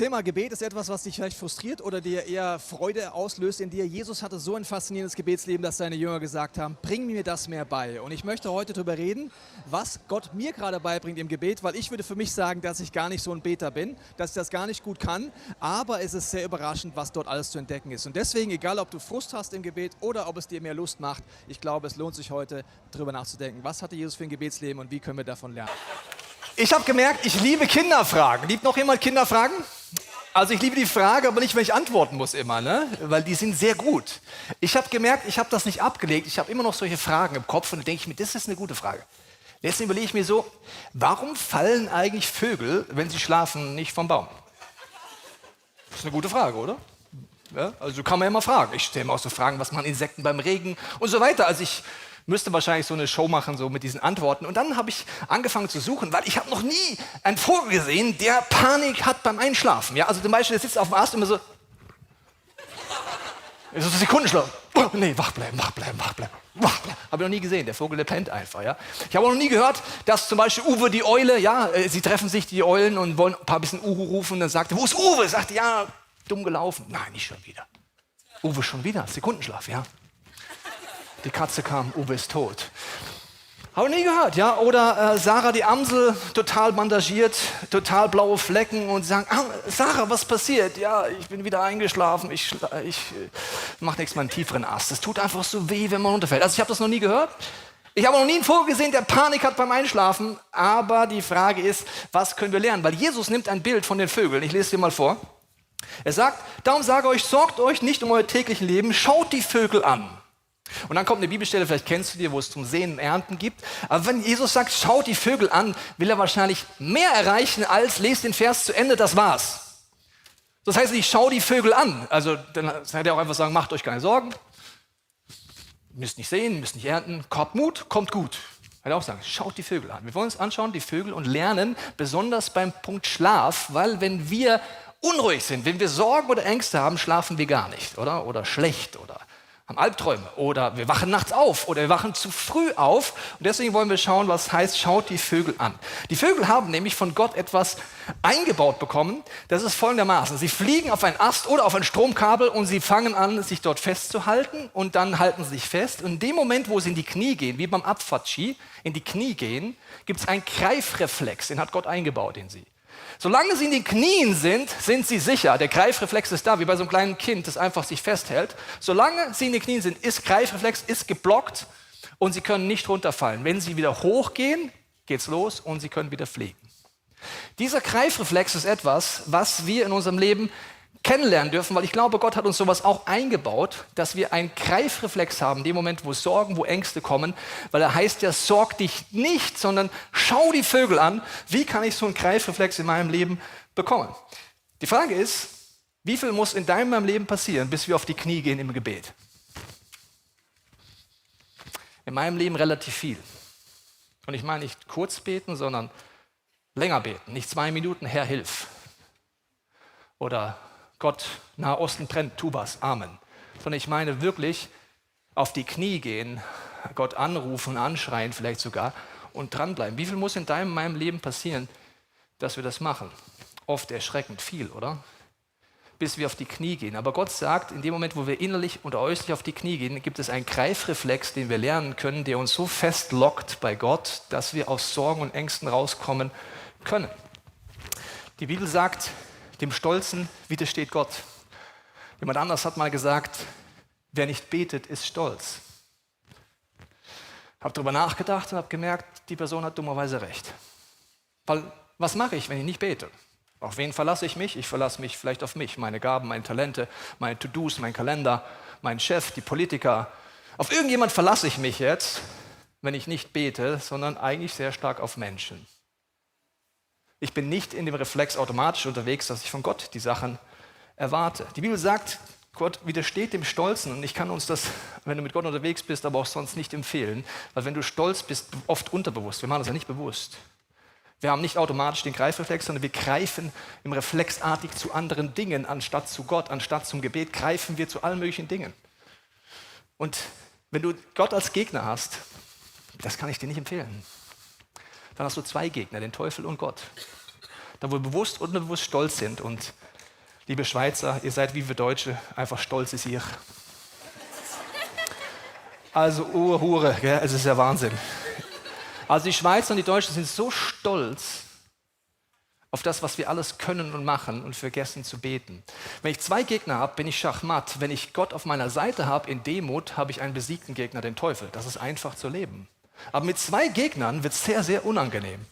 Thema Gebet ist etwas, was dich vielleicht frustriert oder dir eher Freude auslöst in dir. Jesus hatte so ein faszinierendes Gebetsleben, dass seine Jünger gesagt haben, bring mir das mehr bei. Und ich möchte heute darüber reden, was Gott mir gerade beibringt im Gebet, weil ich würde für mich sagen, dass ich gar nicht so ein Beter bin, dass ich das gar nicht gut kann, aber es ist sehr überraschend, was dort alles zu entdecken ist. Und deswegen, egal ob du Frust hast im Gebet oder ob es dir mehr Lust macht, ich glaube, es lohnt sich heute, darüber nachzudenken, was hatte Jesus für ein Gebetsleben und wie können wir davon lernen. Ich habe gemerkt, ich liebe Kinderfragen. Liebt noch jemand Kinderfragen? Also ich liebe die Frage, aber nicht, wenn ich antworten muss immer, ne? Weil die sind sehr gut. Ich habe gemerkt, ich habe das nicht abgelegt. Ich habe immer noch solche Fragen im Kopf und dann denke ich mir, das ist eine gute Frage. Deswegen überlege ich mir so, warum fallen eigentlich Vögel, wenn sie schlafen, nicht vom Baum? Das ist eine gute Frage, oder? Ja, also kann man ja mal fragen. Ich stelle mir auch so Fragen, was machen Insekten beim Regen und so weiter. Also ich müsste wahrscheinlich so eine Show machen, so mit diesen Antworten. Und dann habe ich angefangen zu suchen, weil ich habe noch nie einen Vogel gesehen, der Panik hat beim Einschlafen. Ja, also zum Beispiel, der sitzt auf dem Ast und immer so Sekundenschlaf. Oh, nee, wach bleiben, wach bleiben, wach bleiben, wach bleiben. Habe ich noch nie gesehen. Der Vogel, der pennt einfach. Ja. Ich habe auch noch nie gehört, dass zum Beispiel Uwe die Eule, ja, sie treffen sich, die Eulen, und wollen ein paar bisschen Uhu rufen. Und dann sagt er, wo ist Uwe? Sagt er, ja, dumm gelaufen. Nein, nicht schon wieder. Uwe schon wieder, Sekundenschlaf, ja. Die Katze kam, Uwe ist tot. Habe ich nie gehört, ja. Oder Sarah die Amsel, total bandagiert, total blaue Flecken und sagen, Sarah, was passiert? Ja, ich bin wieder eingeschlafen, ich mache nächstes Mal einen tieferen Ast. Es tut einfach so weh, wenn man runterfällt. Also ich habe das noch nie gehört. Ich habe noch nie einen Vogel gesehen, der Panik hat beim Einschlafen. Aber die Frage ist, was können wir lernen? Weil Jesus nimmt ein Bild von den Vögeln. Ich lese dir mal vor. Er sagt, darum sage ich euch, sorgt euch nicht um euer täglichen Leben, schaut die Vögel an. Und dann kommt eine Bibelstelle, vielleicht kennst du die, wo es zum Sehen und Ernten gibt. Aber wenn Jesus sagt, schaut die Vögel an, will er wahrscheinlich mehr erreichen als, lest den Vers zu Ende, das war's. Das heißt nicht, schau die Vögel an. Also dann hätte er auch einfach sagen, macht euch keine Sorgen. Müsst nicht sehen, müsst nicht ernten. Habt Mut, kommt gut. Hätte er auch sagen, schaut die Vögel an. Wir wollen uns anschauen, die Vögel, und lernen, besonders beim Punkt Schlaf, weil wenn wir unruhig sind, wenn wir Sorgen oder Ängste haben, schlafen wir gar nicht, oder? Oder schlecht, oder haben Albträume, oder wir wachen nachts auf, oder wir wachen zu früh auf. Und deswegen wollen wir schauen, was heißt, schaut die Vögel an. Die Vögel haben nämlich von Gott etwas eingebaut bekommen. Das ist folgendermaßen. Sie fliegen auf einen Ast oder auf ein Stromkabel und sie fangen an, sich dort festzuhalten, und dann halten sie sich fest. Und in dem Moment, wo sie in die Knie gehen, wie beim Abfahrtski, in die Knie gehen, gibt es einen Greifreflex, den hat Gott eingebaut in sie. Solange sie in den Knien sind, sind sie sicher. Der Greifreflex ist da, wie bei so einem kleinen Kind, das einfach sich festhält. Solange sie in den Knien sind, ist Greifreflex, ist geblockt, und sie können nicht runterfallen. Wenn sie wieder hochgehen, geht's los und sie können wieder fliegen. Dieser Greifreflex ist etwas, was wir in unserem Leben kennenlernen dürfen, weil ich glaube, Gott hat uns sowas auch eingebaut, dass wir einen Greifreflex haben, in dem Moment, wo Sorgen, wo Ängste kommen, weil er heißt ja, sorg dich nicht, sondern schau die Vögel an. Wie kann ich so einen Greifreflex in meinem Leben bekommen? Die Frage ist, wie viel muss in deinem Leben passieren, bis wir auf die Knie gehen im Gebet? In meinem Leben relativ viel. Und ich meine nicht kurz beten, sondern länger beten. Nicht 2 Minuten, Herr, hilf. Oder Gott, Nahe Osten brennt, tu was, Amen. Sondern ich meine wirklich auf die Knie gehen, Gott anrufen, anschreien vielleicht sogar und dranbleiben. Wie viel muss in deinem, meinem Leben passieren, dass wir das machen? Oft erschreckend viel, oder? Bis wir auf die Knie gehen. Aber Gott sagt, in dem Moment, wo wir innerlich und äußerlich auf die Knie gehen, gibt es einen Greifreflex, den wir lernen können, der uns so festlockt bei Gott, dass wir aus Sorgen und Ängsten rauskommen können. Die Bibel sagt, dem Stolzen widersteht Gott. Jemand anders hat mal gesagt, wer nicht betet, ist stolz. Ich habe darüber nachgedacht und habe gemerkt, die Person hat dummerweise recht. Weil was mache ich, wenn ich nicht bete? Auf wen verlasse ich mich? Ich verlasse mich vielleicht auf mich, meine Gaben, meine Talente, meine To-Dos, mein Kalender, meinen Chef, die Politiker. Auf irgendjemand verlasse ich mich jetzt, wenn ich nicht bete, sondern eigentlich sehr stark auf Menschen. Ich bin nicht in dem Reflex automatisch unterwegs, dass ich von Gott die Sachen erwarte. Die Bibel sagt, Gott widersteht dem Stolzen, und ich kann uns das, wenn du mit Gott unterwegs bist, aber auch sonst nicht empfehlen, weil wenn du stolz bist, oft unterbewusst, wir machen das ja nicht bewusst. Wir haben nicht automatisch den Greifreflex, sondern wir greifen im reflexartig zu anderen Dingen, anstatt zu Gott, anstatt zum Gebet, greifen wir zu allen möglichen Dingen. Und wenn du Gott als Gegner hast, das kann ich dir nicht empfehlen. Dann hast du 2 Gegner, den Teufel und Gott. Da wo wir bewusst und unbewusst stolz sind. Und liebe Schweizer, ihr seid wie wir Deutsche, einfach stolz ist ihr. Also Hure, gell? Es ist ja Wahnsinn. Also die Schweizer und die Deutschen sind so stolz auf das, was wir alles können und machen und vergessen zu beten. Wenn ich 2 Gegner habe, bin ich schachmatt. Wenn ich Gott auf meiner Seite habe, in Demut, habe ich einen besiegten Gegner, den Teufel. Das ist einfach zu leben. Aber mit 2 Gegnern wird es sehr, sehr unangenehm.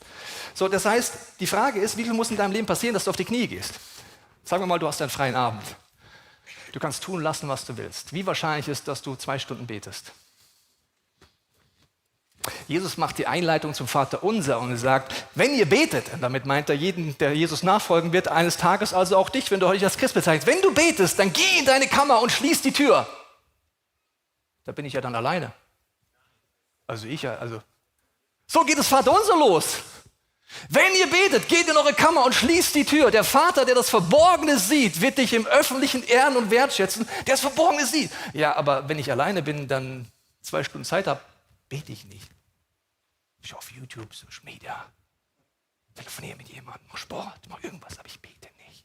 So, das heißt, die Frage ist, wie viel muss in deinem Leben passieren, dass du auf die Knie gehst? Sagen wir mal, du hast einen freien Abend. Du kannst tun lassen, was du willst. Wie wahrscheinlich ist, dass du 2 Stunden betest? Jesus macht die Einleitung zum Vaterunser und sagt, wenn ihr betet, und damit meint er jeden, der Jesus nachfolgen wird, eines Tages also auch dich, wenn du heute als Christ bezeichnest, wenn du betest, dann geh in deine Kammer und schließ die Tür. Da bin ich ja dann alleine. So geht das Vaterunser los. Wenn ihr betet, geht in eure Kammer und schließt die Tür. Der Vater, der das Verborgene sieht, wird dich im Öffentlichen ehren und wertschätzen, der das Verborgene sieht. Ja, aber wenn ich alleine bin, dann 2 Stunden Zeit habe, bete ich nicht. Ich schaue auf YouTube, Social Media, telefoniere mit jemandem, mache Sport, mache irgendwas, aber ich bete nicht.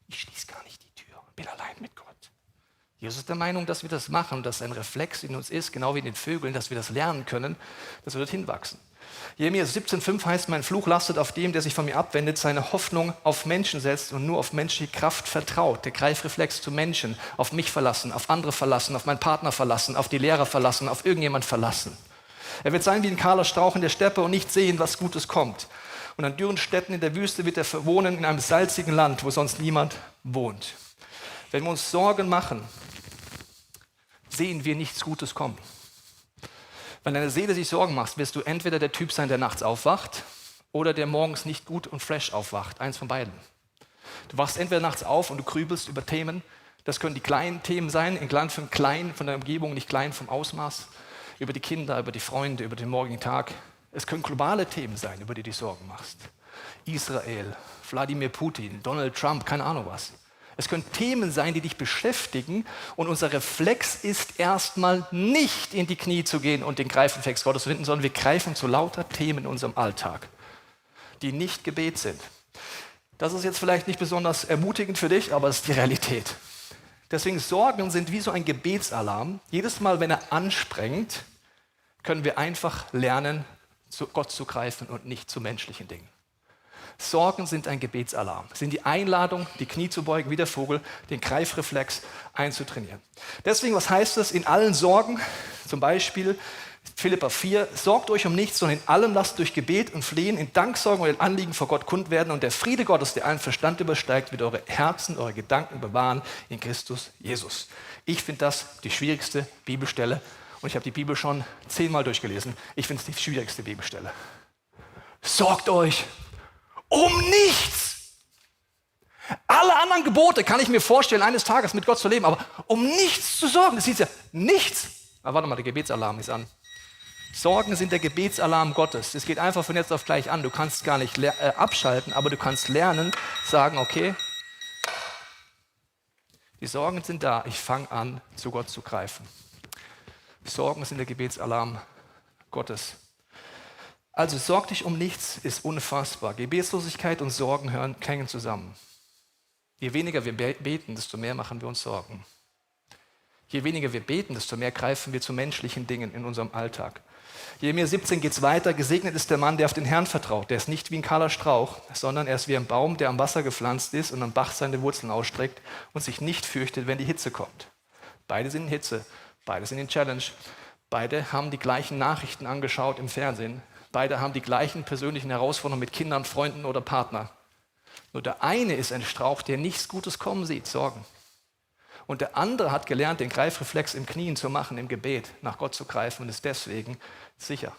Ich schließe gar nicht die Tür und bin allein mit Gott. Jesus ist der Meinung, dass wir das machen, dass ein Reflex in uns ist, genau wie in den Vögeln, dass wir das lernen können, dass wir dorthin wachsen. Jeremia 17,5 heißt, mein Fluch lastet auf dem, der sich von mir abwendet, seine Hoffnung auf Menschen setzt und nur auf menschliche Kraft vertraut. Der Greifreflex zu Menschen, auf mich verlassen, auf andere verlassen, auf meinen Partner verlassen, auf die Lehrer verlassen, auf irgendjemand verlassen. Er wird sein wie ein kahler Strauch in der Steppe und nicht sehen, was Gutes kommt. Und an dürren Städten in der Wüste wird er wohnen in einem salzigen Land, wo sonst niemand wohnt. Wenn wir uns Sorgen machen, sehen wir nichts Gutes kommen. Wenn deine Seele sich Sorgen macht, wirst du entweder der Typ sein, der nachts aufwacht oder der morgens nicht gut und fresh aufwacht. Eins von beiden. Du wachst entweder nachts auf und du grübelst über Themen. Das können die kleinen Themen sein, klein von der Umgebung, nicht klein vom Ausmaß. Über die Kinder, über die Freunde, über den morgigen Tag. Es können globale Themen sein, über die du dich Sorgen machst. Israel, Wladimir Putin, Donald Trump, keine Ahnung was. Es können Themen sein, die dich beschäftigen und unser Reflex ist erstmal nicht in die Knie zu gehen und den Greifreflex Gottes zu finden, sondern wir greifen zu lauter Themen in unserem Alltag, die nicht Gebet sind. Das ist jetzt vielleicht nicht besonders ermutigend für dich, aber es ist die Realität. Deswegen Sorgen sind wie so ein Gebetsalarm. Jedes Mal, wenn er anspringt, können wir einfach lernen, zu Gott zu greifen und nicht zu menschlichen Dingen. Sorgen sind ein Gebetsalarm, sind die Einladung, die Knie zu beugen, wie der Vogel, den Greifreflex einzutrainieren. Deswegen, was heißt das? In allen Sorgen, zum Beispiel Philipper 4, sorgt euch um nichts, sondern in allem lasst durch Gebet und Flehen in Danksorgen euren Anliegen vor Gott kund werden und der Friede Gottes, der allen Verstand übersteigt, wird eure Herzen, eure Gedanken bewahren in Christus Jesus. Ich finde das die schwierigste Bibelstelle und ich habe die Bibel schon 10-mal durchgelesen. Ich finde es die schwierigste Bibelstelle. Sorgt euch um nichts. Alle anderen Gebote kann ich mir vorstellen, eines Tages mit Gott zu leben, aber um nichts zu sorgen, das hieß ja nichts. Aber warte mal, der Gebetsalarm ist an. Sorgen sind der Gebetsalarm Gottes. Es geht einfach von jetzt auf gleich an. Du kannst gar nicht abschalten, aber du kannst lernen, sagen, okay, die Sorgen sind da, ich fange an, zu Gott zu greifen. Sorgen sind der Gebetsalarm Gottes. Also sorg dich um nichts ist unfassbar. Gebetslosigkeit und Sorgen hängen zusammen. Je weniger wir beten, desto mehr machen wir uns Sorgen. Je weniger wir beten, desto mehr greifen wir zu menschlichen Dingen in unserem Alltag. Jeremia 17 geht es weiter. Gesegnet ist der Mann, der auf den Herrn vertraut. Der ist nicht wie ein kahler Strauch, sondern er ist wie ein Baum, der am Wasser gepflanzt ist und am Bach seine Wurzeln ausstreckt und sich nicht fürchtet, wenn die Hitze kommt. Beide sind in Hitze, beide sind in Challenge. Beide haben die gleichen Nachrichten angeschaut im Fernsehen. Beide haben die gleichen persönlichen Herausforderungen mit Kindern, Freunden oder Partner. Nur der eine ist ein Strauch, der nichts Gutes kommen sieht, Sorgen. Und der andere hat gelernt, den Greifreflex im Knien zu machen, im Gebet, nach Gott zu greifen und ist deswegen sicher.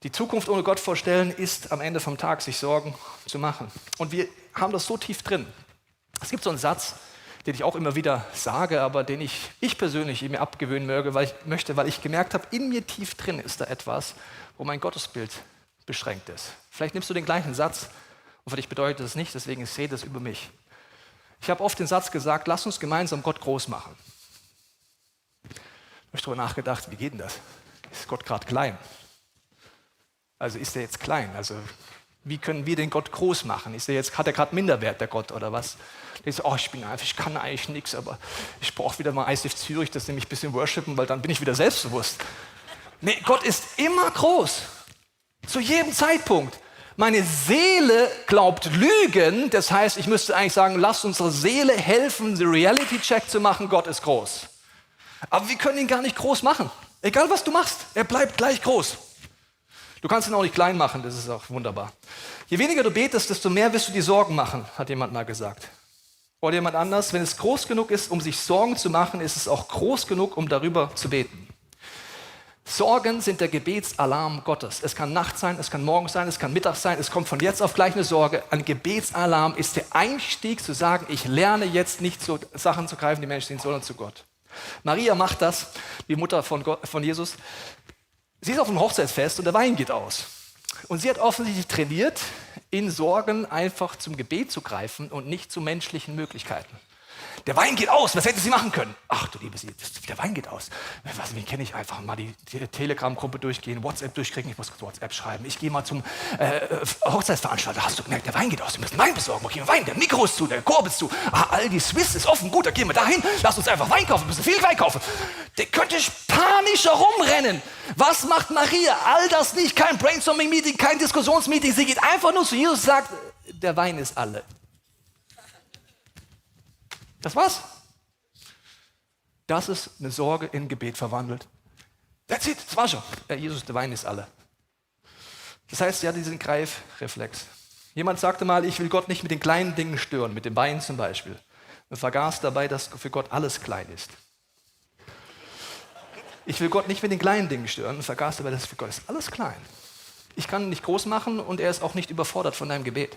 Die Zukunft ohne Gott vorstellen ist am Ende vom Tag, sich Sorgen zu machen. Und wir haben das so tief drin. Es gibt so einen Satz, den ich auch immer wieder sage, aber den ich persönlich mir abgewöhnen möchte, weil ich gemerkt habe, in mir tief drin ist da etwas, wo mein Gottesbild beschränkt ist. Vielleicht nimmst du den gleichen Satz und für dich bedeutet es nicht, deswegen ich sehe das über mich. Ich habe oft den Satz gesagt, lass uns gemeinsam Gott groß machen. Ich habe darüber nachgedacht, wie geht denn das? Ist Gott gerade klein? Also ist er jetzt klein? Also Wie können wir den Gott groß machen? Ich sehe jetzt, hat er gerade Minderwert, der Gott, oder was? Ich so, ich kann eigentlich nichts, aber ich brauche wieder mal ICF Zürich, dass sie mich ein bisschen worshipen, weil dann bin ich wieder selbstbewusst. Nee, Gott ist immer groß. Zu jedem Zeitpunkt. Meine Seele glaubt Lügen, das heißt, ich müsste eigentlich sagen, lasst unsere Seele helfen, den Reality-Check zu machen, Gott ist groß. Aber wir können ihn gar nicht groß machen. Egal, was du machst, er bleibt gleich groß. Du kannst ihn auch nicht klein machen, das ist auch wunderbar. Je weniger du betest, desto mehr wirst du dir Sorgen machen, hat jemand mal gesagt. Oder jemand anders, wenn es groß genug ist, um sich Sorgen zu machen, ist es auch groß genug, um darüber zu beten. Sorgen sind der Gebetsalarm Gottes. Es kann Nacht sein, es kann morgen sein, es kann Mittag sein, es kommt von jetzt auf gleich eine Sorge. Ein Gebetsalarm ist der Einstieg zu sagen, ich lerne jetzt nicht zu Sachen zu greifen, die Menschen sind, sondern zu Gott. Maria macht das, die Mutter von Jesus. Sie ist auf einem Hochzeitsfest und der Wein geht aus. Und sie hat offensichtlich trainiert, in Sorgen einfach zum Gebet zu greifen und nicht zu menschlichen Möglichkeiten. Der Wein geht aus, was hätte sie machen können? Ach du liebe Sie, der Wein geht aus. Wen kenne ich einfach? Mal die Telegram-Gruppe durchgehen, WhatsApp durchkriegen, ich muss WhatsApp schreiben. Ich gehe mal zum Hochzeitsveranstalter. Hast du gemerkt, der Wein geht aus, wir müssen Wein besorgen. Okay, Wein, der Mikro ist zu, der Korb ist zu. Aldi Swiss ist offen, gut, da gehen wir dahin. Lass uns einfach Wein kaufen, wir müssen viel Wein kaufen. Der könnte panisch herumrennen. Was macht Maria? All das nicht, kein Brainstorming-Meeting, kein Diskussionsmeeting. Sie geht einfach nur zu Jesus und sagt, der Wein ist alle. Das war's. Das ist eine Sorge in Gebet verwandelt. That's it, das war schon. Ja, Jesus, der Wein ist alle. Das heißt, sie hatte diesen Greifreflex. Jemand sagte mal, ich will Gott nicht mit den kleinen Dingen stören, mit dem Wein zum Beispiel. Und vergaß dabei, dass für Gott alles klein ist. Ich will Gott nicht mit den kleinen Dingen stören und vergaß dabei, dass für Gott ist alles klein. Ich kann ihn nicht groß machen und er ist auch nicht überfordert von deinem Gebet.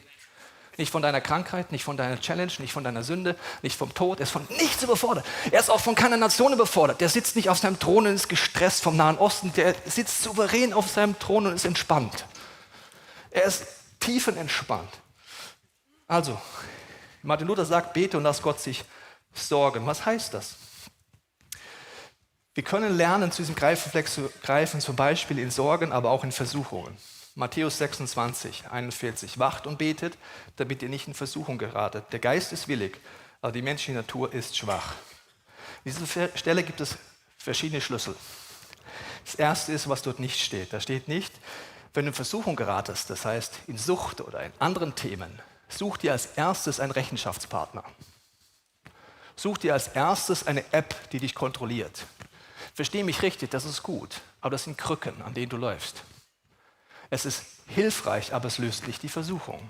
Nicht von deiner Krankheit, nicht von deiner Challenge, nicht von deiner Sünde, nicht vom Tod. Er ist von nichts überfordert. Er ist auch von keiner Nation überfordert. Der sitzt nicht auf seinem Thron und ist gestresst vom Nahen Osten. Der sitzt souverän auf seinem Thron und ist entspannt. Er ist tiefenentspannt. Also, Martin Luther sagt, bete und lass Gott sich sorgen. Was heißt das? Wir können lernen, zu diesem Greifreflex zu greifen, zum Beispiel in Sorgen, aber auch in Versuchungen. Matthäus 26, 41. Wacht und betet, damit ihr nicht in Versuchung geratet. Der Geist ist willig, aber die menschliche Natur ist schwach. In dieser Stelle gibt es verschiedene Schlüssel. Das erste ist, was dort nicht steht. Da steht nicht, wenn du in Versuchung geratest, das heißt in Sucht oder in anderen Themen, such dir als erstes einen Rechenschaftspartner. Such dir als erstes eine App, die dich kontrolliert. Versteh mich richtig, das ist gut, aber das sind Krücken, an denen du läufst. Es ist hilfreich, aber es löst nicht die Versuchung.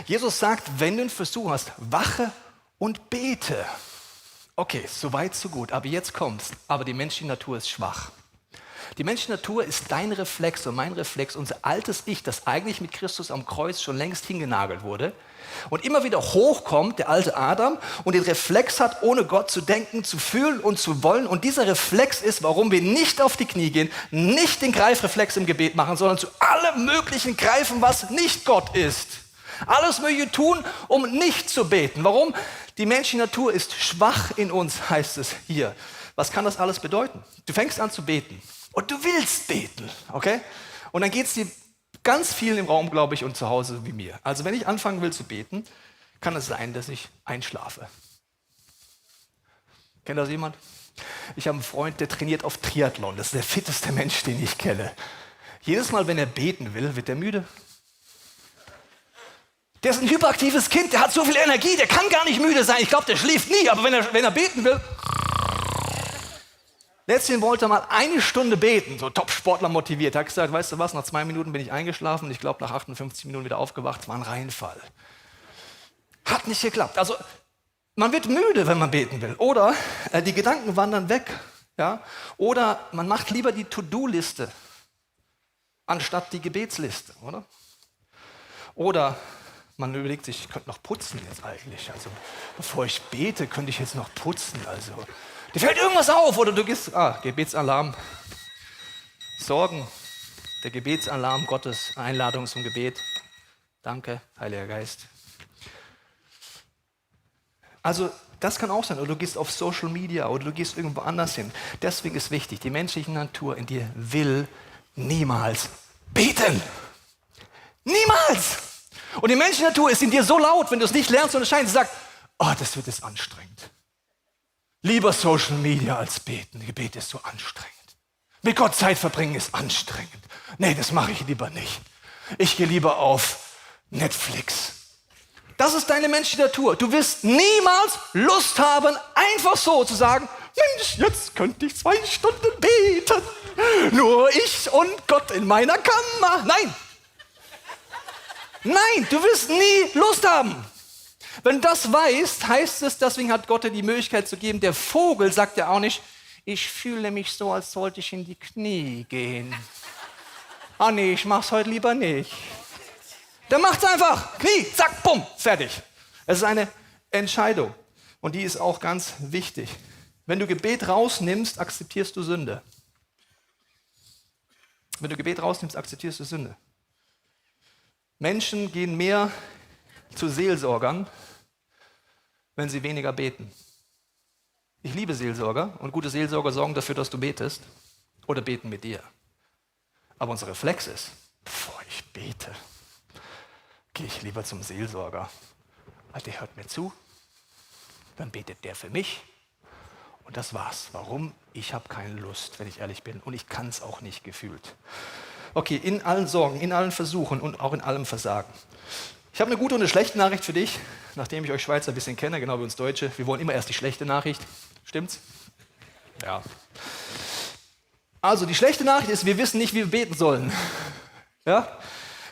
Jesus sagt, wenn du eine Versuchung hast, wache und bete. Okay, so weit, so gut, aber jetzt kommt's. Aber die menschliche Natur ist schwach. Die menschliche Natur ist dein Reflex und mein Reflex, unser altes Ich, das eigentlich mit Christus am Kreuz schon längst hingenagelt wurde und immer wieder hochkommt, der alte Adam, und den Reflex hat, ohne Gott zu denken, zu fühlen und zu wollen. Und dieser Reflex ist, warum wir nicht auf die Knie gehen, nicht den Greifreflex im Gebet machen, sondern zu allem Möglichen greifen, was nicht Gott ist. Alles Mögliche tun, um nicht zu beten. Warum? Die menschliche Natur ist schwach in uns, heißt es hier. Was kann das alles bedeuten? Du fängst an zu beten. Und du willst beten, okay? Und dann geht es dir ganz vielen im Raum, glaube ich, und zu Hause wie mir. Also wenn ich anfangen will zu beten, kann es sein, dass ich einschlafe. Kennt das jemand? Ich habe einen Freund, der trainiert auf Triathlon. Das ist der fitteste Mensch, den ich kenne. Jedes Mal, wenn er beten will, wird er müde. Der ist ein hyperaktives Kind, der hat so viel Energie, der kann gar nicht müde sein. Ich glaube, der schläft nie, aber wenn er beten will... Letztens wollte er mal 1 Stunde beten, so Top-Sportler motiviert. Er hat gesagt, weißt du was, nach 2 Minuten bin ich eingeschlafen und ich glaube, nach 58 Minuten wieder aufgewacht. Es war ein Reinfall. Hat nicht geklappt. Also man wird müde, wenn man beten will. Oder die Gedanken wandern weg. Ja? Oder man macht lieber die To-Do-Liste anstatt die Gebetsliste. Oder man überlegt sich, ich könnte noch putzen jetzt eigentlich. Also bevor ich bete, könnte ich jetzt noch putzen. Also dir fällt irgendwas auf oder du gehst, Gebetsalarm, Sorgen, der Gebetsalarm Gottes, Einladung zum Gebet. Danke, Heiliger Geist. Also das kann auch sein, oder du gehst auf Social Media oder du gehst irgendwo anders hin. Deswegen ist wichtig, die menschliche Natur in dir will niemals beten. Niemals! Und die menschliche Natur ist in dir so laut, wenn du es nicht lernst und es scheint, sie sagt, oh, das wird jetzt anstrengend. Lieber Social Media als beten. Gebet ist so anstrengend. Mit Gott Zeit verbringen ist anstrengend. Nee, das mache ich lieber nicht. Ich gehe lieber auf Netflix. Das ist deine menschliche Natur. Du wirst niemals Lust haben, einfach so zu sagen, Mensch, jetzt könnte ich 2 Stunden beten. Nur ich und Gott in meiner Kammer. Nein. Nein, du wirst nie Lust haben. Wenn du das weißt, heißt es, deswegen hat Gott dir die Möglichkeit zu geben, der Vogel sagt ja auch nicht, ich fühle mich so, als sollte ich in die Knie gehen. Ah nee, ich mach's heute lieber nicht. Der macht's einfach. Knie, zack, bumm, fertig. Es ist eine Entscheidung. Und die ist auch ganz wichtig. Wenn du Gebet rausnimmst, akzeptierst du Sünde. Wenn du Gebet rausnimmst, akzeptierst du Sünde. Menschen gehen mehr zu Seelsorgern, wenn sie weniger beten. Ich liebe Seelsorger und gute Seelsorger sorgen dafür, dass du betest oder beten mit dir. Aber unser Reflex ist, bevor ich bete, gehe ich lieber zum Seelsorger, weil der hört mir zu, dann betet der für mich und das war's. Warum? Ich habe keine Lust, wenn ich ehrlich bin und ich kann es auch nicht gefühlt. Okay, in allen Sorgen, in allen Versuchen und auch in allem Versagen. Ich habe eine gute und eine schlechte Nachricht für dich, nachdem ich euch Schweizer ein bisschen kenne, genau wie uns Deutsche. Wir wollen immer erst die schlechte Nachricht. Stimmt's? Ja. Also die schlechte Nachricht ist, wir wissen nicht, wie wir beten sollen. Ja?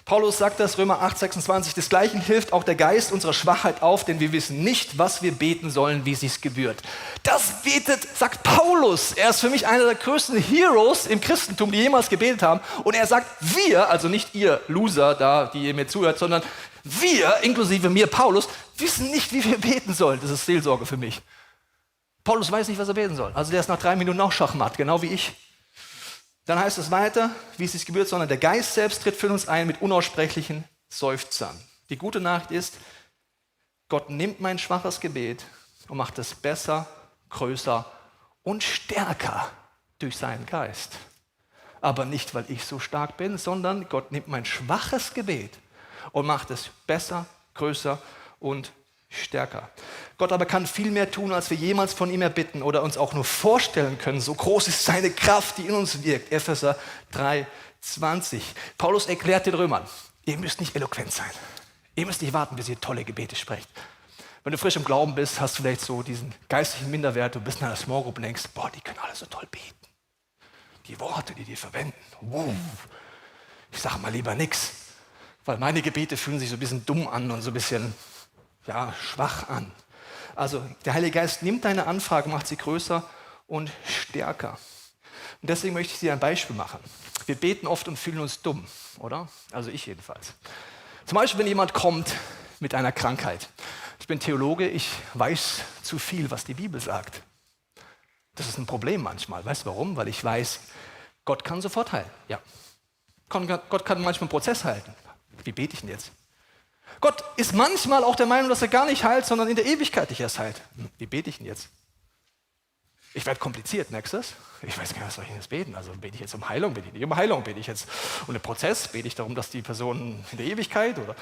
Paulus sagt das, Römer 8, 26, desgleichen hilft auch der Geist unserer Schwachheit auf, denn wir wissen nicht, was wir beten sollen, wie sich's gebührt. Das betet, sagt Paulus. Er ist für mich einer der größten Heroes im Christentum, die jemals gebetet haben. Und er sagt, wir, also nicht ihr Loser da, die ihr mir zuhört, sondern wir, inklusive mir, Paulus, wissen nicht, wie wir beten sollen. Das ist Seelsorge für mich. Paulus weiß nicht, was er beten soll. Also der ist nach 3 Minuten auch Schachmatt, genau wie ich. Dann heißt es weiter, wie es sich gebührt, sondern der Geist selbst tritt für uns ein mit unaussprechlichen Seufzern. Die gute Nachricht ist, Gott nimmt mein schwaches Gebet und macht es besser, größer und stärker durch seinen Geist. Aber nicht, weil ich so stark bin, sondern Gott nimmt mein schwaches Gebet und macht es besser, größer und stärker. Gott aber kann viel mehr tun, als wir jemals von ihm erbitten oder uns auch nur vorstellen können. So groß ist seine Kraft, die in uns wirkt. Epheser 3, 20. Paulus erklärt den Römern, ihr müsst nicht eloquent sein. Ihr müsst nicht warten, bis ihr tolle Gebete sprecht. Wenn du frisch im Glauben bist, hast du vielleicht so diesen geistlichen Minderwert, du bist in einer Small Group und denkst, boah, die können alle so toll beten. Die Worte, die verwenden, wow. Ich sage mal lieber nichts, weil meine Gebete fühlen sich so ein bisschen dumm an und so ein bisschen schwach an. Also der Heilige Geist nimmt deine Anfrage, macht sie größer und stärker. Und deswegen möchte ich dir ein Beispiel machen. Wir beten oft und fühlen uns dumm, oder? Also ich jedenfalls. Zum Beispiel, wenn jemand kommt mit einer Krankheit. Ich bin Theologe, ich weiß zu viel, was die Bibel sagt. Das ist ein Problem manchmal. Weißt du warum? Weil ich weiß, Gott kann sofort heilen. Ja. Gott kann manchmal einen Prozess halten. Wie bete ich denn jetzt? Gott ist manchmal auch der Meinung, dass er gar nicht heilt, sondern in der Ewigkeit dich erst heilt. Wie bete ich denn jetzt? Ich werde kompliziert, merkst du das? Ich weiß gar nicht, was soll ich denn jetzt beten? Also bete ich jetzt um Heilung, bete ich nicht um Heilung, bete ich jetzt um den Prozess, bete ich darum, dass die Person in der Ewigkeit oder...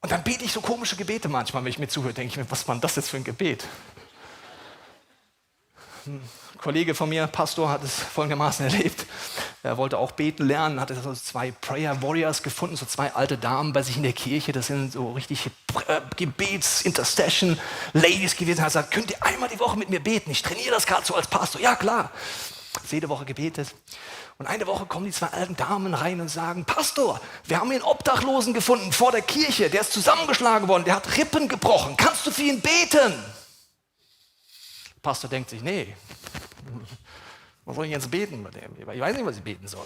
Und dann bete ich so komische Gebete manchmal, wenn ich mir zuhöre, denke ich mir, was war denn das jetzt für ein Gebet? Ein Kollege von mir, Pastor, hat es folgendermaßen erlebt. Er wollte auch beten lernen, hatte so 2 Prayer Warriors gefunden, so 2 alte Damen bei sich in der Kirche. Das sind so richtig Gebets-Intercession-Ladies gewesen. Er hat gesagt, könnt ihr einmal die Woche mit mir beten? Ich trainiere das gerade so als Pastor. Ja, klar. Jede Woche gebetet. Und eine Woche kommen die 2 alten Damen rein und sagen, Pastor, wir haben hier einen Obdachlosen gefunden vor der Kirche. Der ist zusammengeschlagen worden, der hat Rippen gebrochen. Kannst du für ihn beten? Der Pastor denkt sich, nee, was soll ich jetzt beten? Ich weiß nicht, was ich beten soll.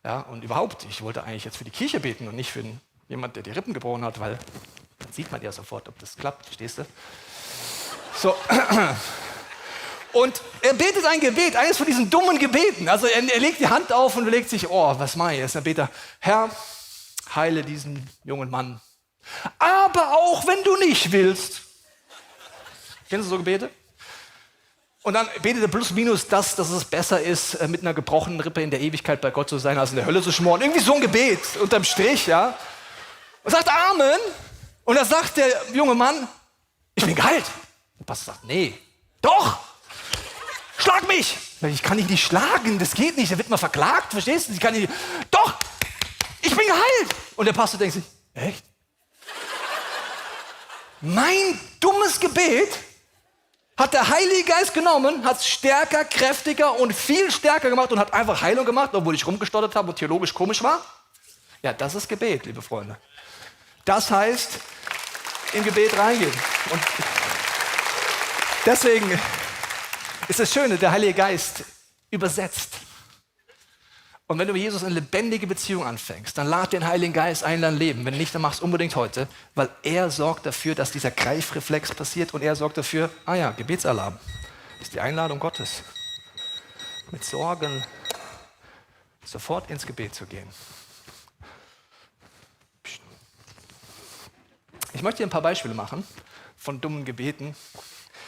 Ja, und überhaupt, ich wollte eigentlich jetzt für die Kirche beten und nicht für jemanden, der die Rippen gebrochen hat, weil dann sieht man ja sofort, ob das klappt, verstehst du? So. Und er betet ein Gebet, eines von diesen dummen Gebeten. Also er legt die Hand auf und überlegt sich, oh, was mache ich jetzt? Dann betet er, Herr, heile diesen jungen Mann. Aber auch wenn du nicht willst. Kennst du so Gebete? Und dann betet er plus minus das, dass es besser ist, mit einer gebrochenen Rippe in der Ewigkeit bei Gott zu sein, als in der Hölle zu schmoren. Irgendwie so ein Gebet, unterm Strich, ja. und sagt Amen. Und da sagt der junge Mann, ich bin geheilt. Der Pastor sagt, nee, doch, schlag mich. Ich kann dich nicht schlagen, das geht nicht, der wird mal verklagt, verstehst du? Ich kann nicht, doch, ich bin geheilt. Und der Pastor denkt sich, echt? Mein dummes Gebet hat der Heilige Geist genommen, hat es stärker, kräftiger und viel stärker gemacht und hat einfach Heilung gemacht, obwohl ich rumgestottert habe und theologisch komisch war. Ja, das ist Gebet, liebe Freunde. Das heißt, in Gebet reingehen. Und deswegen ist das Schöne, der Heilige Geist übersetzt. Und wenn du mit Jesus eine lebendige Beziehung anfängst, dann lad den Heiligen Geist ein in dein Leben. Wenn nicht, dann mach es unbedingt heute, weil er sorgt dafür, dass dieser Greifreflex passiert und er sorgt dafür, Gebetsalarm. Das ist die Einladung Gottes. Mit Sorgen sofort ins Gebet zu gehen. Ich möchte dir ein paar Beispiele machen von dummen Gebeten.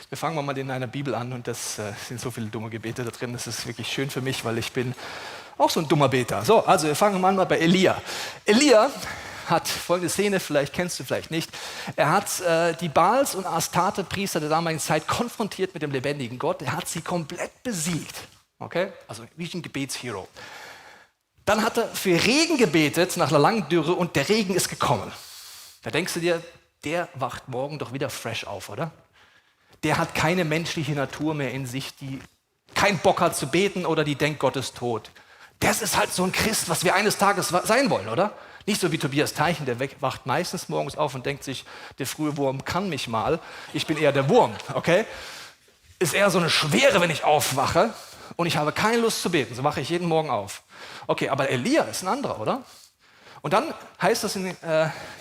Wir fangen mal in einer Bibel an und das sind so viele dumme Gebete da drin. Das ist wirklich schön für mich, weil ich bin auch so ein dummer Beter. So, also wir fangen mal bei Elia. Elia hat folgende Szene, vielleicht kennst du, vielleicht nicht. Er hat die Baals- und Astarte-Priester der damaligen Zeit konfrontiert mit dem lebendigen Gott. Er hat sie komplett besiegt. Okay? Also wie ein Gebetshero. Dann hat er für Regen gebetet nach einer langen Dürre und der Regen ist gekommen. Da denkst du dir, der wacht morgen doch wieder fresh auf, oder? Der hat keine menschliche Natur mehr in sich, die keinen Bock hat zu beten oder die denkt, Gott ist tot. Das ist halt so ein Christ, was wir eines Tages sein wollen, oder? Nicht so wie Tobias Teichen, der wacht meistens morgens auf und denkt sich, der frühe Wurm kann mich mal. Ich bin eher der Wurm, okay? Ist eher so eine Schwere, wenn ich aufwache und ich habe keine Lust zu beten. So wache ich jeden Morgen auf. Okay, aber Elia ist ein anderer, oder? Und dann heißt das,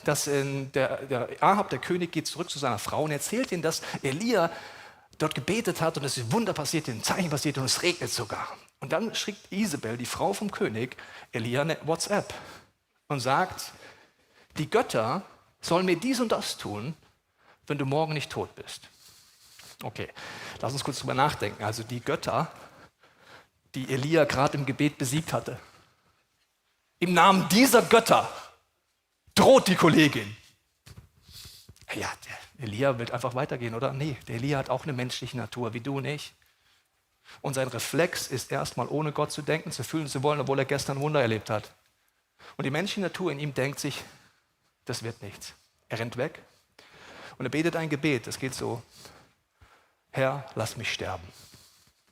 dass der Ahab, der König, geht zurück zu seiner Frau und erzählt ihm, dass Elia dort gebetet hat und es ist Wunder passiert, ein Zeichen passiert und es regnet sogar. Und dann schickt Isabel, die Frau vom König, Elia eine WhatsApp und sagt, die Götter sollen mir dies und das tun, wenn du morgen nicht tot bist. Okay, lass uns kurz drüber nachdenken. Also die Götter, die Elia gerade im Gebet besiegt hatte. Im Namen dieser Götter droht die Kollegin. Ja, der Elia will einfach weitergehen, oder? Nee, der Elia hat auch eine menschliche Natur, wie du und ich. Und sein Reflex ist erstmal ohne Gott zu denken, zu fühlen, zu wollen, obwohl er gestern Wunder erlebt hat. Und die menschliche Natur in ihm denkt sich, das wird nichts. Er rennt weg und er betet ein Gebet. Das geht so, Herr, lass mich sterben.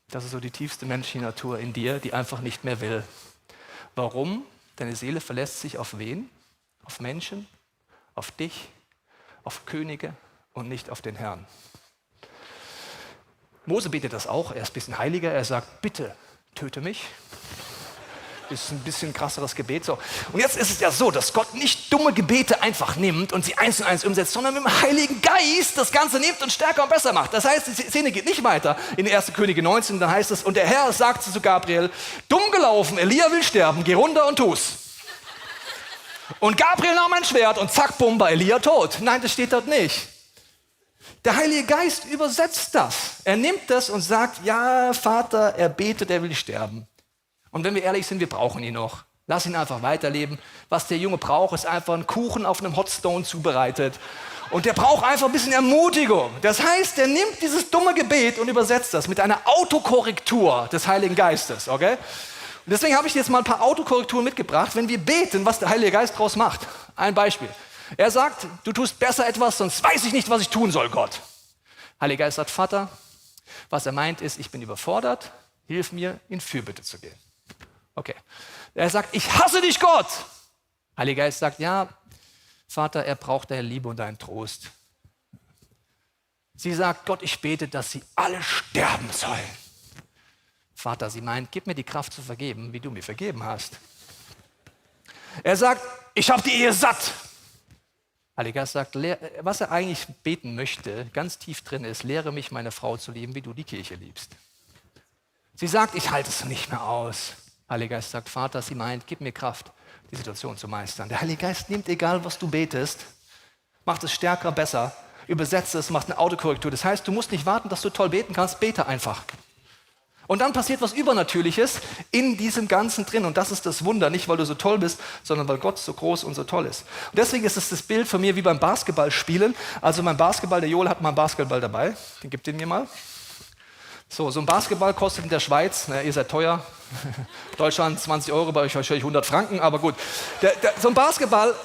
Das ist so die tiefste menschliche Natur in dir, die einfach nicht mehr will. Warum? Deine Seele verlässt sich auf wen? Auf Menschen, auf dich, auf Könige und nicht auf den Herrn. Mose betet das auch, er ist ein bisschen heiliger, er sagt, bitte töte mich. Ist ein bisschen krasseres Gebet. So. Und jetzt ist es ja so, dass Gott nicht dumme Gebete einfach nimmt und sie eins und eins umsetzt, sondern mit dem Heiligen Geist das Ganze nimmt und stärker und besser macht. Das heißt, die Szene geht nicht weiter. In 1. Könige 19, da heißt es, und der Herr sagte zu Gabriel, dumm gelaufen, Elia will sterben, geh runter und tu's. Und Gabriel nahm ein Schwert und zack, bumm, war Elia tot. Nein, das steht dort nicht. Der Heilige Geist übersetzt das. Er nimmt das und sagt, ja, Vater, er betet, er will sterben. Und wenn wir ehrlich sind, wir brauchen ihn noch. Lass ihn einfach weiterleben. Was der Junge braucht, ist einfach ein Kuchen auf einem Hotstone zubereitet. Und der braucht einfach ein bisschen Ermutigung. Das heißt, er nimmt dieses dumme Gebet und übersetzt das mit einer Autokorrektur des Heiligen Geistes. Okay? Und deswegen habe ich jetzt mal ein paar Autokorrekturen mitgebracht, wenn wir beten, was der Heilige Geist daraus macht. Ein Beispiel. Er sagt, du tust besser etwas, sonst weiß ich nicht, was ich tun soll, Gott. Heiliger Geist sagt, Vater, was er meint ist, ich bin überfordert, hilf mir, in Fürbitte zu gehen. Okay. Er sagt, ich hasse dich, Gott. Heiliger Geist sagt, ja, Vater, er braucht deine Liebe und deinen Trost. Sie sagt, Gott, ich bete, dass sie alle sterben sollen. Vater, sie meint, gib mir die Kraft zu vergeben, wie du mir vergeben hast. Er sagt, ich habe die Ehe satt. Heiliger Geist sagt, was er eigentlich beten möchte, ganz tief drin ist, lehre mich, meine Frau zu lieben, wie du die Kirche liebst. Sie sagt, ich halte es nicht mehr aus. Heiliger Geist sagt, Vater, sie meint, gib mir Kraft, die Situation zu meistern. Der Heilige Geist nimmt, egal was du betest, macht es stärker, besser, übersetzt es, macht eine Autokorrektur. Das heißt, du musst nicht warten, dass du toll beten kannst, bete einfach. Und dann passiert was Übernatürliches in diesem Ganzen drin. Und das ist das Wunder, nicht weil du so toll bist, sondern weil Gott so groß und so toll ist. Und deswegen ist es das Bild von mir wie beim Basketballspielen. Also mein Basketball, der Joel hat mal einen Basketball dabei. Den gibt den mir mal. So ein Basketball kostet in der Schweiz, ihr seid teuer, Deutschland 20 Euro, bei euch wahrscheinlich 100 Franken, aber gut. So ein Basketball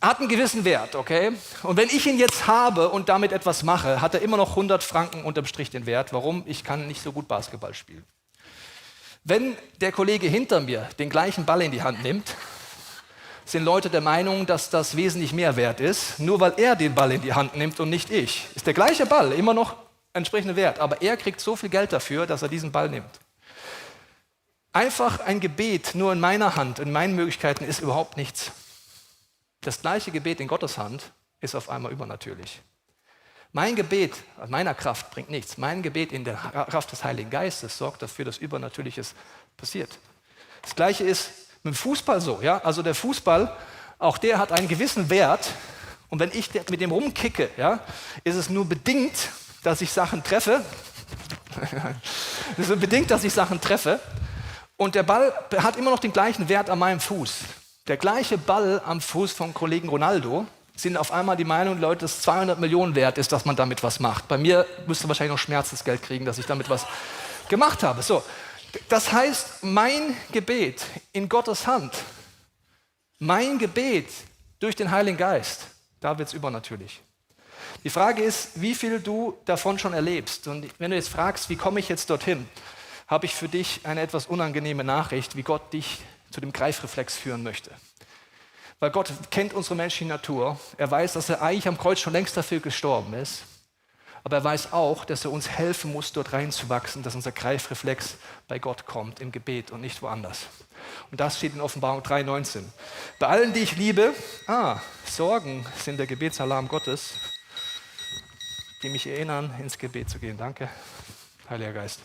hat einen gewissen Wert, okay? Und wenn ich ihn jetzt habe und damit etwas mache, hat er immer noch 100 Franken unterm Strich den Wert. Warum? Ich kann nicht so gut Basketball spielen. Wenn der Kollege hinter mir den gleichen Ball in die Hand nimmt, sind Leute der Meinung, dass das wesentlich mehr wert ist, nur weil er den Ball in die Hand nimmt und nicht ich. Ist der gleiche Ball immer noch entsprechenden Wert, aber er kriegt so viel Geld dafür, dass er diesen Ball nimmt. Einfach ein Gebet nur in meiner Hand, in meinen Möglichkeiten ist überhaupt nichts. Das gleiche Gebet in Gottes Hand ist auf einmal übernatürlich. Mein Gebet aus meiner Kraft bringt nichts. Mein Gebet in der Kraft des Heiligen Geistes sorgt dafür, dass Übernatürliches passiert. Das Gleiche ist mit dem Fußball so. Ja? Also der Fußball, auch der hat einen gewissen Wert. Und wenn ich mit dem rumkicke, ja, ist es nur bedingt, dass ich Sachen treffe. Es ist nur bedingt, dass ich Sachen treffe. Und der Ball hat immer noch den gleichen Wert an meinem Fuß. Der gleiche Ball am Fuß vom Kollegen Ronaldo sind auf einmal die Meinung, Leute, dass 200 Millionen wert ist, dass man damit was macht. Bei mir müsste man wahrscheinlich noch Schmerzensgeld kriegen, dass ich damit was gemacht habe. So, das heißt, mein Gebet in Gottes Hand, mein Gebet durch den Heiligen Geist, da wird es übernatürlich. Die Frage ist, wie viel du davon schon erlebst. Und wenn du jetzt fragst, wie komme ich jetzt dorthin, habe ich für dich eine etwas unangenehme Nachricht, wie Gott dich zu dem Greifreflex führen möchte. Weil Gott kennt unsere menschliche Natur. Er weiß, dass er eigentlich am Kreuz schon längst dafür gestorben ist. Aber er weiß auch, dass er uns helfen muss, dort reinzuwachsen, dass unser Greifreflex bei Gott kommt, im Gebet und nicht woanders. Und das steht in Offenbarung 3,19. Bei allen, die ich liebe, Sorgen sind der Gebetsalarm Gottes, die mich erinnern, ins Gebet zu gehen. Danke, Heiliger Geist.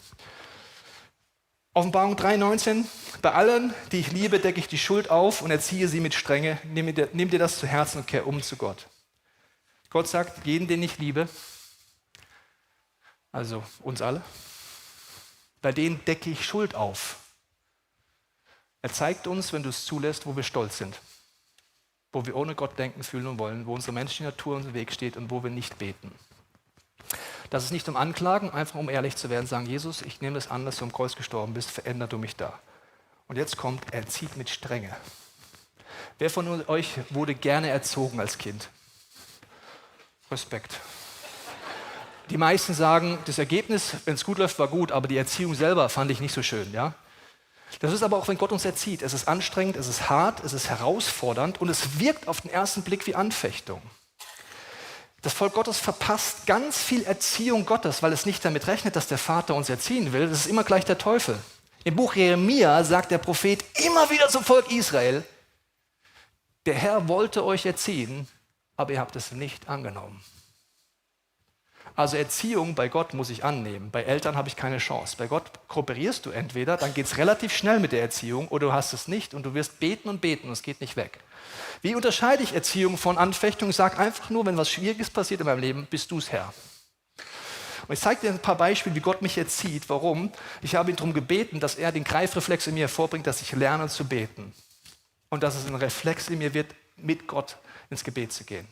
Offenbarung 3,19. Bei allen, die ich liebe, decke ich die Schuld auf und erziehe sie mit Strenge. Nimm dir das zu Herzen und kehr um zu Gott. Gott sagt, jeden, den ich liebe, also uns alle, bei denen decke ich Schuld auf. Er zeigt uns, wenn du es zulässt, wo wir stolz sind. Wo wir ohne Gott denken, fühlen und wollen, wo unsere menschliche Natur uns im Weg steht und wo wir nicht beten. Das ist nicht um Anklagen, einfach um ehrlich zu werden, sagen, Jesus, ich nehme es an, dass du am Kreuz gestorben bist, veränder du mich da. Und jetzt kommt, er zieht mit Strenge. Wer von euch wurde gerne erzogen als Kind? Respekt. Die meisten sagen, das Ergebnis, wenn es gut läuft, war gut, aber die Erziehung selber fand ich nicht so schön. Ja? Das ist aber auch, wenn Gott uns erzieht. Es ist anstrengend, es ist hart, es ist herausfordernd und es wirkt auf den ersten Blick wie Anfechtung. Das Volk Gottes verpasst ganz viel Erziehung Gottes, weil es nicht damit rechnet, dass der Vater uns erziehen will. Das ist immer gleich der Teufel. Im Buch Jeremia sagt der Prophet immer wieder zum Volk Israel, der Herr wollte euch erziehen, aber ihr habt es nicht angenommen. Also Erziehung bei Gott muss ich annehmen. Bei Eltern habe ich keine Chance. Bei Gott kooperierst du entweder, dann geht es relativ schnell mit der Erziehung, oder du hast es nicht und du wirst beten und beten und es geht nicht weg. Wie unterscheide ich Erziehung von Anfechtung? Ich sage einfach nur, wenn was Schwieriges passiert in meinem Leben, bist du es Herr. Und ich zeige dir ein paar Beispiele, wie Gott mich erzieht. Warum? Ich habe ihn darum gebeten, dass er den Greifreflex in mir hervorbringt, dass ich lerne zu beten. Und dass es ein Reflex in mir wird, mit Gott ins Gebet zu gehen.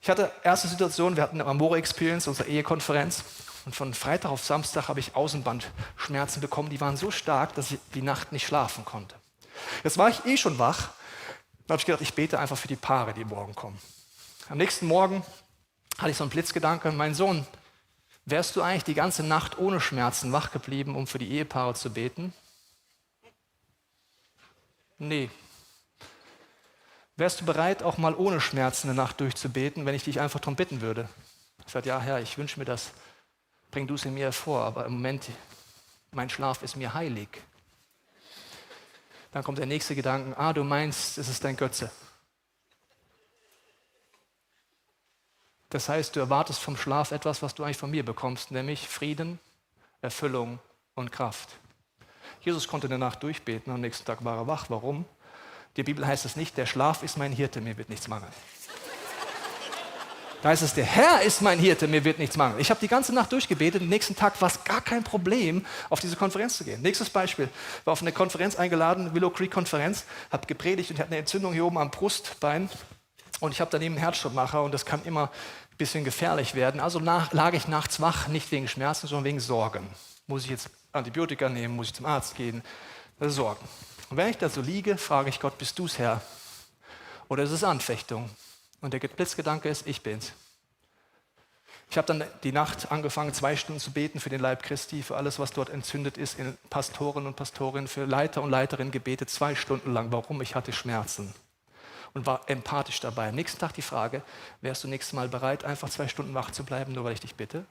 Ich hatte erste Situation, wir hatten eine Amore Experience, unsere Ehekonferenz. Und von Freitag auf Samstag habe ich Außenbandschmerzen bekommen. Die waren so stark, dass ich die Nacht nicht schlafen konnte. Jetzt war ich schon wach. Dann habe ich gedacht, ich bete einfach für die Paare, die morgen kommen. Am nächsten Morgen hatte ich so einen Blitzgedanke, mein Sohn, wärst du eigentlich die ganze Nacht ohne Schmerzen wach geblieben, um für die Ehepaare zu beten? Nee. Wärst du bereit, auch mal ohne Schmerzen eine Nacht durchzubeten, wenn ich dich einfach darum bitten würde? Ich sagte, ja Herr, ich wünsche mir das, bring du es in mir hervor, aber im Moment, mein Schlaf ist mir heilig. Dann kommt der nächste Gedanke, du meinst, es ist dein Götze. Das heißt, du erwartest vom Schlaf etwas, was du eigentlich von mir bekommst, nämlich Frieden, Erfüllung und Kraft. Jesus konnte in der Nacht durchbeten, am nächsten Tag war er wach. Warum? In der Bibel heißt es nicht, der Schlaf ist mein Hirte, mir wird nichts mangeln. Da heißt es, der Herr ist mein Hirte, mir wird nichts mangeln. Ich habe die ganze Nacht durchgebetet, am nächsten Tag war es gar kein Problem, auf diese Konferenz zu gehen. Nächstes Beispiel, war auf eine Konferenz eingeladen, Willow Creek Konferenz, habe gepredigt und ich hatte eine Entzündung hier oben am Brustbein und ich habe daneben einen Herzstoffmacher und das kann immer ein bisschen gefährlich werden. Also lag ich nachts wach, nicht wegen Schmerzen, sondern wegen Sorgen. Muss ich jetzt Antibiotika nehmen, muss ich zum Arzt gehen? Das ist Sorgen. Und wenn ich da so liege, frage ich Gott, bist du's, Herr? Oder ist es Anfechtung? Und der Blitzgedanke ist, ich bin's. Ich habe dann die Nacht angefangen, 2 Stunden zu beten für den Leib Christi, für alles, was dort entzündet ist, in Pastoren und Pastorinnen, für Leiter und Leiterinnen gebetet, 2 Stunden lang. Warum? Ich hatte Schmerzen und war empathisch dabei. Am nächsten Tag die Frage, wärst du nächstes Mal bereit, einfach 2 Stunden wach zu bleiben, nur weil ich dich bitte?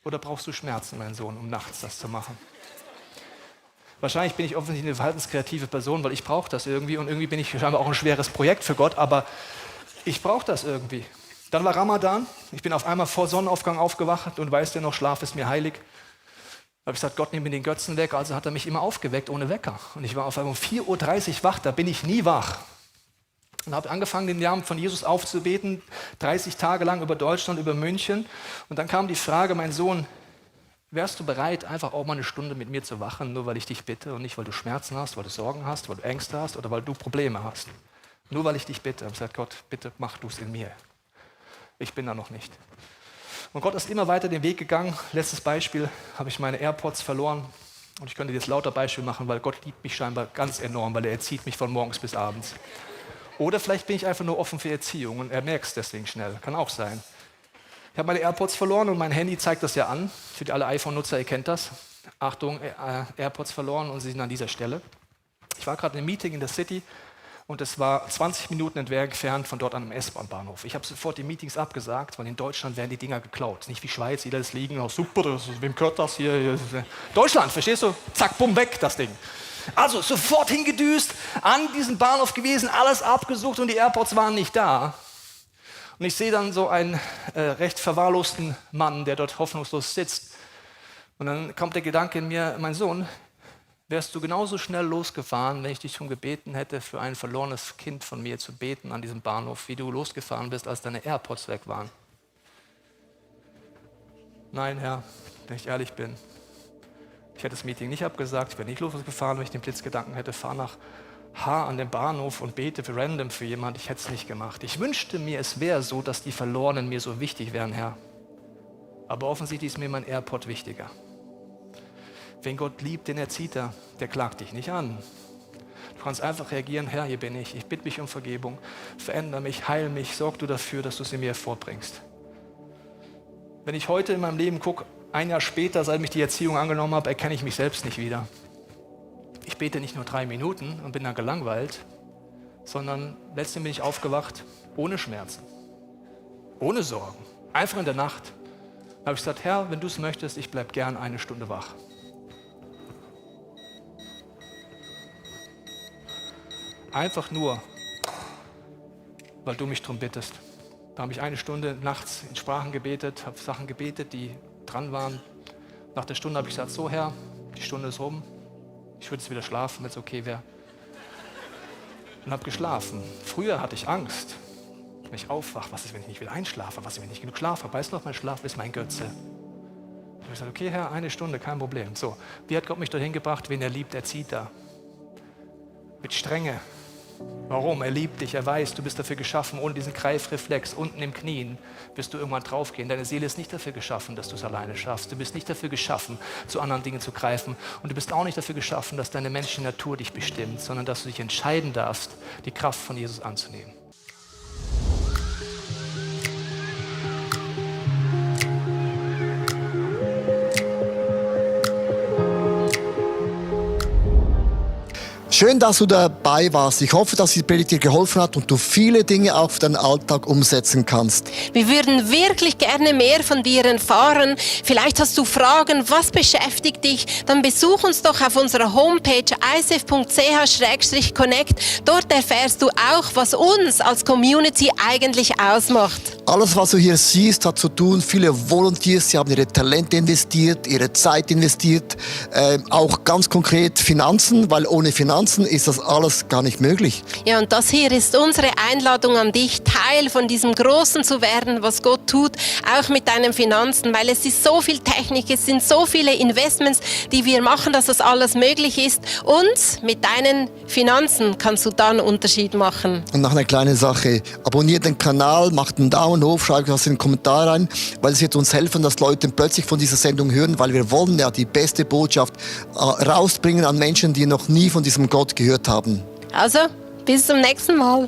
Oder brauchst du Schmerzen, mein Sohn, um nachts das zu machen? Wahrscheinlich bin ich offensichtlich eine verhaltenskreative Person, weil ich brauche das irgendwie und irgendwie bin ich scheinbar auch ein schweres Projekt für Gott, aber ich brauche das irgendwie. Dann war Ramadan, ich bin auf einmal vor Sonnenaufgang aufgewacht und weißt ja noch, Schlaf ist mir heilig. Da habe ich gesagt, Gott nimmt mir den Götzen weg, also hat er mich immer aufgeweckt ohne Wecker. Und ich war auf einmal um 4:30 Uhr wach, da bin ich nie wach. Und habe angefangen, den Namen von Jesus aufzubeten, 30 Tage lang über Deutschland, über München. Und dann kam die Frage, mein Sohn, wärst du bereit, einfach auch mal eine Stunde mit mir zu wachen, nur weil ich dich bitte und nicht, weil du Schmerzen hast, weil du Sorgen hast, weil du Ängste hast oder weil du Probleme hast. Nur weil ich dich bitte. Ich habe gesagt, Gott, bitte mach du es in mir. Ich bin da noch nicht. Und Gott ist immer weiter den Weg gegangen. Letztes Beispiel, habe ich meine AirPods verloren. Und ich könnte jetzt lauter Beispiele machen, weil Gott liebt mich scheinbar ganz enorm, weil er erzieht mich von morgens bis abends. Oder vielleicht bin ich einfach nur offen für Erziehung und er merkt es deswegen schnell. Kann auch sein. Ich habe meine AirPods verloren und mein Handy zeigt das ja an. Für alle iPhone-Nutzer, ihr kennt das. Achtung, AirPods verloren und sie sind an dieser Stelle. Ich war gerade in einem Meeting in der City und es war 20 Minuten entfernt von dort an einem S-Bahn-Bahnhof. Ich habe sofort die Meetings abgesagt, weil in Deutschland werden die Dinger geklaut. Nicht wie Schweiz, jeder ist liegen, oh, super, wem gehört das hier? Deutschland, verstehst du? Zack, bumm, weg das Ding. Also sofort hingedüst, an diesem Bahnhof gewesen, alles abgesucht und die AirPods waren nicht da. Und ich sehe dann so einen recht verwahrlosten Mann, der dort hoffnungslos sitzt. Und dann kommt der Gedanke in mir, mein Sohn, wärst du genauso schnell losgefahren, wenn ich dich schon gebeten hätte, für ein verlorenes Kind von mir zu beten an diesem Bahnhof, wie du losgefahren bist, als deine AirPods weg waren? Nein, Herr, wenn ich ehrlich bin. Ich hätte das Meeting nicht abgesagt, ich wäre nicht losgefahren, wenn ich den Blitzgedanken hätte, fahr nach H an den Bahnhof und bete für random für jemanden. Ich hätte es nicht gemacht. Ich wünschte mir, es wäre so, dass die Verlorenen mir so wichtig wären, Herr. Aber offensichtlich ist mir mein AirPod wichtiger. Wen Gott liebt, den erzieht er, der klagt dich nicht an. Du kannst einfach reagieren, Herr, hier bin ich bitte mich um Vergebung, verändere mich, heil mich, sorg du dafür, dass du sie mir hervorbringst. Wenn ich heute in meinem Leben gucke, 1 Jahr später, seit ich die Erziehung angenommen habe, erkenne ich mich selbst nicht wieder. Ich bete nicht nur 3 Minuten und bin dann gelangweilt, sondern letztendlich bin ich aufgewacht ohne Schmerzen, ohne Sorgen, einfach in der Nacht. Da habe ich gesagt, Herr, wenn du es möchtest, ich bleibe gern 1 Stunde wach. Einfach nur, weil du mich darum bittest. Da habe ich 1 Stunde nachts in Sprachen gebetet, habe Sachen gebetet, die dran waren. Nach der Stunde habe ich gesagt, so Herr, die Stunde ist rum. Ich würde jetzt wieder schlafen, wenn es okay wäre. Und habe geschlafen. Früher hatte ich Angst, wenn ich aufwache. Was ist, wenn ich nicht wieder einschlafe? Was ist, wenn ich nicht genug Schlaf habe? Weißt du noch, mein Schlaf ist mein Götze. Da habe ich gesagt, okay Herr, 1 Stunde, kein Problem. So, wie hat Gott mich dorthin gebracht? Wen er liebt, erzieht er. Mit Strenge. Warum? Er liebt dich, er weiß, du bist dafür geschaffen. Ohne diesen Greifreflex unten im Knien wirst du irgendwann draufgehen. Deine Seele ist nicht dafür geschaffen, dass du es alleine schaffst. Du bist nicht dafür geschaffen, zu anderen Dingen zu greifen. Und du bist auch nicht dafür geschaffen, dass deine menschliche Natur dich bestimmt, sondern dass du dich entscheiden darfst, die Kraft von Jesus anzunehmen. Schön, dass du dabei warst. Ich hoffe, dass die Predigt dir geholfen hat und du viele Dinge auch für deinen Alltag umsetzen kannst. Wir würden wirklich gerne mehr von dir erfahren. Vielleicht hast du Fragen, was beschäftigt dich? Dann besuch uns doch auf unserer Homepage icf.ch/connect. Dort erfährst du auch, was uns als Community eigentlich ausmacht. Alles, was du hier siehst, hat zu tun. Viele Volunteers, sie haben ihre Talente investiert, ihre Zeit investiert. Auch ganz konkret Finanzen, weil ohne Finanzen Finanzen ist das alles gar nicht möglich. Ja, und das hier ist unsere Einladung an dich, Teil von diesem Großen zu werden, was Gott tut, auch mit deinen Finanzen, weil es ist so viel Technik, es sind so viele Investments, die wir machen, dass das alles möglich ist. Und mit deinen Finanzen kannst du da einen Unterschied machen. Und noch eine kleine Sache, abonniert den Kanal, macht einen Daumen hoch, schreibt was in den Kommentar rein, weil es wird uns helfen, dass Leute plötzlich von dieser Sendung hören, weil wir wollen ja die beste Botschaft rausbringen an Menschen, die noch nie von diesem Gott gehört haben. Also, bis zum nächsten Mal.